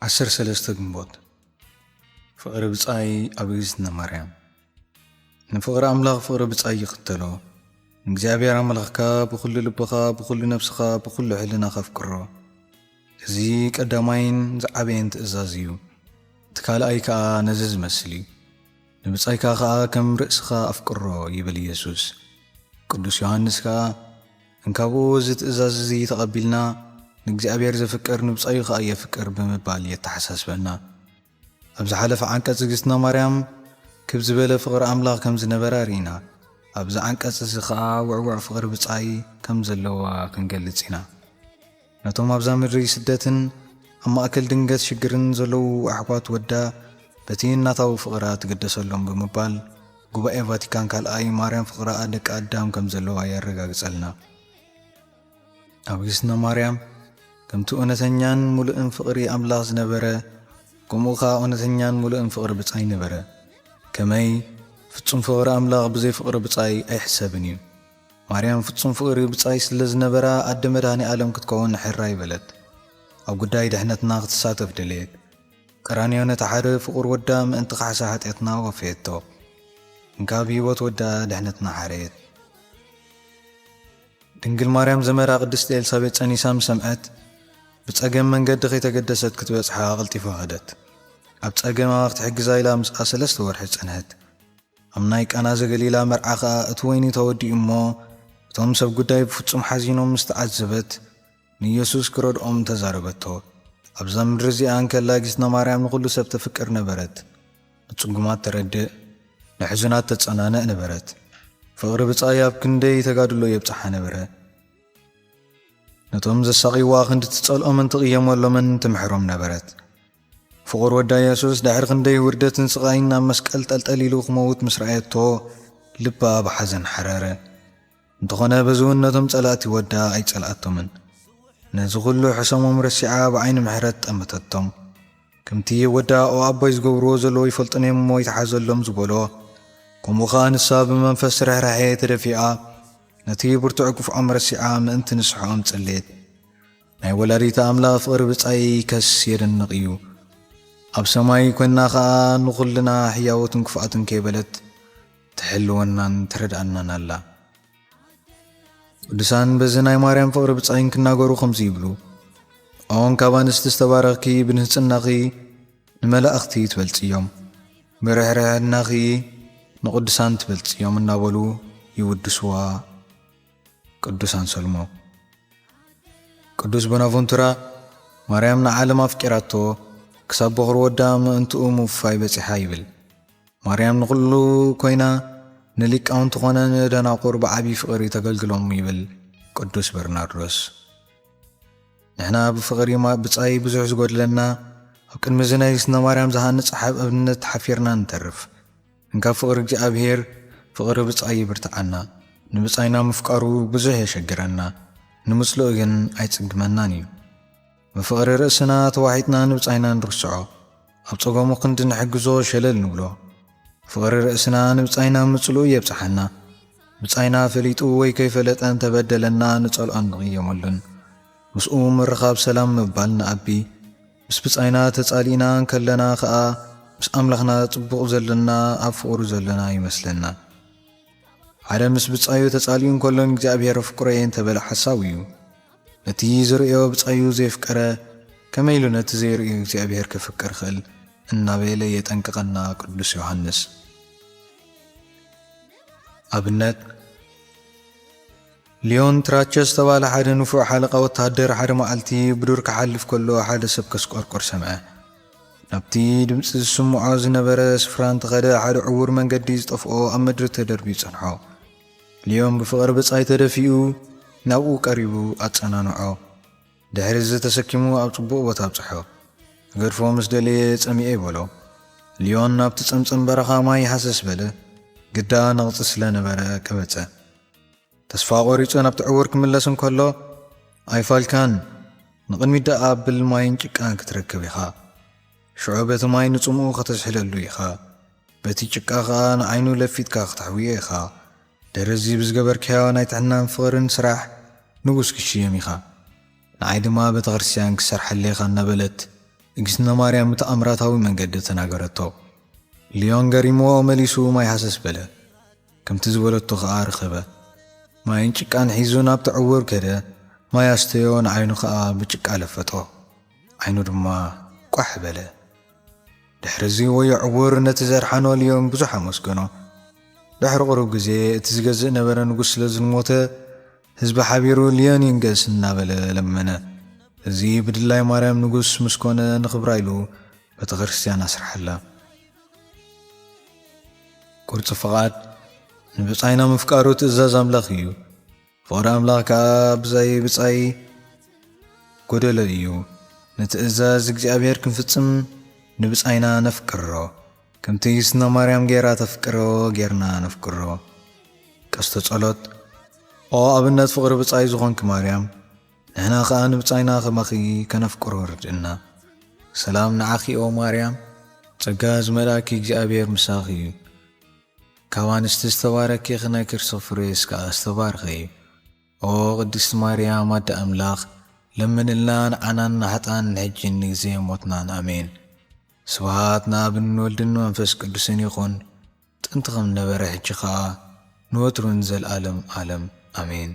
ዓሰርተ ሰለስተ ግንቦት። ፍቕሪ ብጻይ ኣብ እግዝእትነ ማርያም። ንፍቕሪ ኣምላኽ ፍቕሪ ብጻይ ይኽተሎ። ንእግዚኣብሔር ኣምላኽካ ብኹሉ ልብኻ፣ ብኹሉ ነፍስኻ፣ ብኹሉ ሕልናኻ ኣፍቅሮ። እዚ ቀዳማይን ዝዓበየን ትእዛዝ እዩ። እቲ ካልኣይ ከኣ ነዚ ዝመስል እዩ። ንብጻይካ ከኣ ከም ርእስኻ ኣፍቅሮ ይብል ኢየሱስ። ቅዱስ ዮሃንስ ከኣ እንካብኡ እዚ ትእዛዝ እዚ ተቐቢልና ንእግዚኣብሔር ዘፍቅር ንብጻዩ ከኣ የፍቅር ብምባል የተሓሳስበና። ኣብ ዝሓለፈ ዓንቀጽ እግዝእትነ ማርያም ክብ ዝበለ ፍቕሪ ኣምላኽ ከም ዝነበራ ርኢና። ኣብዚ ዓንቀጽ እዚ ከኣ ውዕውዕ ፍቕሪ ብጻይ ከም ዘለዋ ክንገልጽ ኢና። ነቶም ኣብዛ ምድሪ ስደትን ኣብ ማእከል ድንገት ሽግርን ዘለዉ ኣሕዋት ወዳ በቲ እናታዊ ፍቕራ ትግደሰሎም ብምባል ጉባኤ ቫቲካን ካልኣይ ማርያም ፍቕራ ደቂ ኣዳም ከም ዘለዋ የረጋግጸልና። ኣብ እግዝእትነ ማርያም ከምቲ እውነተኛን ምሉእን ፍቕሪ ኣምላኽ ዝነበረ፣ ከምኡ ኸኣ እውነተኛን ምሉእን ፍቕሪ ብጻይ ነበረ። ከመይ ፍጹም ፍቕሪ ኣምላኽ ብዘይ ፍቕሪ ብጻይ ኣይሕሰብን እዩ። ማርያም ፍጹም ፍቕሪ ብጻይ ስለ ዝነበራ ኣደ መድኃኔ ዓለም ክትከውን ሕራይ በለት። ኣብ ጉዳይ ድሕነትና ክትሳተፍ ደለየት። ቀራንዮ ነቲ ሓደ ፍቑር ወዳ ምእንቲ ካሕሳ ሓጢኣትና ወፈየቶ። እንካብ ህይወት ወዳ ድሕነትና ሓረየት። ድንግል ማርያም ዘመዳ ቅድስቲ ኤልሳቤጥ ጸኒሳ ምስ ሰምዐት፣ ብጸገም መንገዲ ከይተገደሰት ክትበጽሓ ቀልጢፋ ኸደት። ኣብ ጸገማ ክትሕግዛ ኢላ ምስኣ ሰለስተ ወርሒ ጸንሐት። ኣብ ናይ ቃና ዘገሊላ መርዓ ኸኣ እቲ ወይኒ ተወዲኡ እሞ፣ እቶም ሰብ ጉዳይ ብፍጹም ሓዚኖም ምስ ተዓዘበት፣ ንኢየሱስ ክረድኦም ተዛረበቶ። ኣብዛ ምድሪ እዚኣ እንከላ እግዝእትነ ማርያም ንኹሉ ሰብ ተፍቅር ነበረት። ንጽጉማት ተረድእ፣ ንሕዙናት ተጸናንዕ ነበረት። ፍቕሪ ብጻይ ኣብ ክንደይ ተጋድሎ የብጽሓ ነበረ። ነቶም ዘሳቕይዋ ክንዲ ትጸልኦምን ትቕየመሎምን ትምሕሮም ነበረት። ፍቑር ወዳ ኢየሱስ ድሕሪ ክንደይ ውርደትን ስቓይን ናብ መስቀል ጠልጠሊሉ ክመውት ምስ ረኣየቶ፣ ልባ ብሓዘን ሓረረ። እንተኾነ በዚ እውን ነቶም ጸላእቲ ወዳ ኣይጸልኣቶምን። ነዚ ኹሉ ሕሰሞም ረሲዓ ብዓይኒ ምሕረት ጠመተቶም። ከምቲ ወዳ "ኦ ኣቦይ ዝገብርዎ ዘለዉ ይፈልጡን እዮም እሞ ይትሓዘሎም" ዝበሎ፣ ከምኡ ኸኣ ንሳ ብመንፈስ ርሕራሐ ተደፊኣ ነቲ ብርቱዕ ግፍዖም ረሲዓ ምእንቲ ንስሕኦም ጸለየት። ናይ ወላዲተ ኣምላኽ ፍቕሪ ብጻይ ከስ የደንቕ እዩ። ኣብ ሰማይ ኮይና ኸኣ ንኹልና ሕያዎትን ክፉኣትን ከይበለት ትሕልወናን ትረድኣናን ኣላ። ቅዱሳን በዚ ናይ ማርያም ፍቕሪ ብጻይን ክናገሩ ከምዚ ይብሉ፣ "ኦን ካብ ኣንስቲ ዝተባረኽኪ ብንህጽናኺ ንመላእኽቲ ትበልጽዮም፣ ብርሕርሕናኺ ንቅዱሳን ትበልጽዮም" እናበሉ ይውድስዋ። ቅዱስ ኣንሰልሞ። ቅዱስ ቦናቮንቱራ ማርያም ንዓለም ኣፍቂራቶ ክሳብ በኹር ወዳ ምእንትኡ ምውፋይ በጺሓ ይብል። ማርያም ንኹሉ ኮይና ንሊቃውንቲ ኮነ ንደናቁር ብዓቢ ፍቕሪ ተገልግሎም ይብል ቅዱስ በርናርዶስ። ንሕና ብፍቕሪ ማ-፣ ብጻይ ብዙሕ ዝጎድለና፣ ኣብ ቅድሚ እዚ ናይ እግዝእትነ ማርያም ዝሃንጽ ሓብ ኣብነት ተሓፊርና ንተርፍ። እንካብ ፍቕሪ እግዚኣብሔር፣ ፍቕሪ ብጻይ ይብርትዓና። ንብጻይና ምፍቃሩ ብዙሕ የሸግረና፣ ንምጽልኡ ግን ኣይጽግመናን እዩ። ብፍቕሪ ርእስና ተዋሒጥና ንብጻይና ንርስዖ፣ ኣብ ጸገሙ ክንዲ ንሕግዞ ሸለል ንብሎ። ፍቕሪ ርእስና ንብጻይና ምጽልኡ የብጽሓና። ብጻይና ፈሊጡ ወይ ከይፈለጠ እንተበደለና ንጸልኦን ንቕየመሉን። ምስኡ ምርኻብ ሰላም ምባል ንኣቢ። ምስ ብጻይና ተጻሊእና እንከለና ኸኣ ምስ ኣምላኽና ጽቡቕ ዘለና ኣብ ፍቕሩ ዘለና ይመስለና። ሓደ ምስ ብጻዩ ተጻሊኡ እንከሎ ንእግዚኣብሔር ኣፍቅሮ'የ እንተበለ ሓሳዊ እዩ። ነቲ ዝርእዮ ብጻዩ ዘየፍቀረ ከመይ ኢሉ ነቲ ዘይርእዮ እግዚኣብሔር ከፍቅር ይኽእል? እናበለ የጠንቅቐና ቅዱስ ዮሃንስ። ኣብነት፣ ሊዮን ትራቸ ዝተባህለ ሓደ ንፉዕ ሓለቓ ወተሃደር ሓደ መዓልቲ ብዱር ክሓልፍ ከሎ ሓደ ሰብ ከስቆርቆር ሰምዐ። ናብቲ ድምፂ ዝስምዖ ዝነበረ ስፍራ እንተኸደ ሓደ ዕዉር መንገዲ ዝጠፍኦ ኣብ ምድሪ ተደርብዩ ጸንሖ። ሊዮን ብፍቕሪ ብጻይ ተደፊኡ ናብኡ ቀሪቡ ኣጸናንዖ። ድሕሪ እዚ ተሰኪሙ ኣብ ጽቡቕ ቦታ ኣብጽሖ። ክገድፎ ምስ ደለየ ጸሚኤ በሎ። ሊዮን ናብቲ ጸምጸም በረኻ ማይ ሃሰስ በለ። ግዳ ነቕጺ ስለ ነበረ ቀበጸ። ተስፋ ቆሪጹ ናብቲ ዕዉር ክምለስ እንከሎ፣ ኣይፋልካን፣ ንቕድሚት ደኣ ብል ማይን ጭቃን ክትረክብ ኢኻ። ሽዑ በቲ ማይ ንጽምኡ ከተዝሕለሉ ኢኻ። በቲ ጭቃ ኸኣ ንዓይኑ ለፊትካ ክተሕውዮ ኢኻ። ድሕርዚ ብዝገበርካዮ ናይ ትሕናን ፍቕርን ስራሕ ንጉስ ክትሽየም ኢኻ። ንዓይ ድማ ቤተ ክርስቲያን ክሰርሓለይ ኢኻ እናበለት ንግስትና ማርያም ብተኣምራታዊ መንገዲ ተናገረቶ። ልዮን ገሪምዎ መሊሱ ማይ ሃሰስ በለ። ከምቲ ዝበለቶ ኸኣ ረኸበ። ማይን ጭቃን ሒዙ ናብቲ ዕውር ከደ፣ ማይ ኣስተዮ፣ ንዓይኑ ኸኣ ብጭቃ ለፈጦ። ዓይኑ ድማ ቋሕ በለ። ድሕርዚ ወዮ ዕውር ነቲ ዘድሓኖ ልዮን ብዙሕ ኣመስገኖ። ድሕሪ ቁሩብ ግዜ እቲ ዝገዝእ ነበረ ንጉስ ስለ ዝሞተ፣ ህዝቢ ሓቢሩ ልዮን ይንገስ እናበለ ለመነ። እዚ ብድላይ ማርያም ንጉስ ምስ ኮነ ንኽብራ ኢሉ ቤተ ክርስቲያን ኣስርሓላ። ቁርፂ ፍቓድ ንብጻይና ምፍቃሩ ትእዛዝ ኣምላኽ እዩ። ፍቕሪ ኣምላኽ ከኣ ብዘይ ብጻይ ጎደሎ እዩ። ንትእዛዝ እግዚኣብሔር ክንፍጽም ንብጻይና ነፍቅሮ። ከምቲ ስና ማርያም ጌራ ተፍቅሮ ጌርና ነፍቅሮ። ቀስተ ጸሎት። ኦ ኣብነት ፍቕሪ ብጻይ ዝኾንኪ ማርያም፣ ንሕና ኸኣ ንብጻይና ከማኺ ከነፍቅሮ ርድእና። ሰላም ንዓኺ ኦ ማርያም፣ ጸጋ ዝመልኣኪ እግዚኣብሔር ምሳኺ እዩ። ካብ ኣንስቲ ዝተባረኪ ኢኺ፣ ናይ ክርስቶስ ፍሬስ ከኣ ዝተባረኸ እዩ። ኦ ቅድስቲ ማርያም ኣደ ኣምላኽ፣ ለምንልና ንዓናን ንሓጣን ንሕጅን ንግዜ ሞትናን። ኣሜን። ስብሃት ንኣብን ወልድን መንፈስ ቅዱስን ይኹን፣ ጥንቲ ከም ነበረ ሕጂ ኸኣ ንወትሩን ዘልኣለም ዓለም። ኣሜን።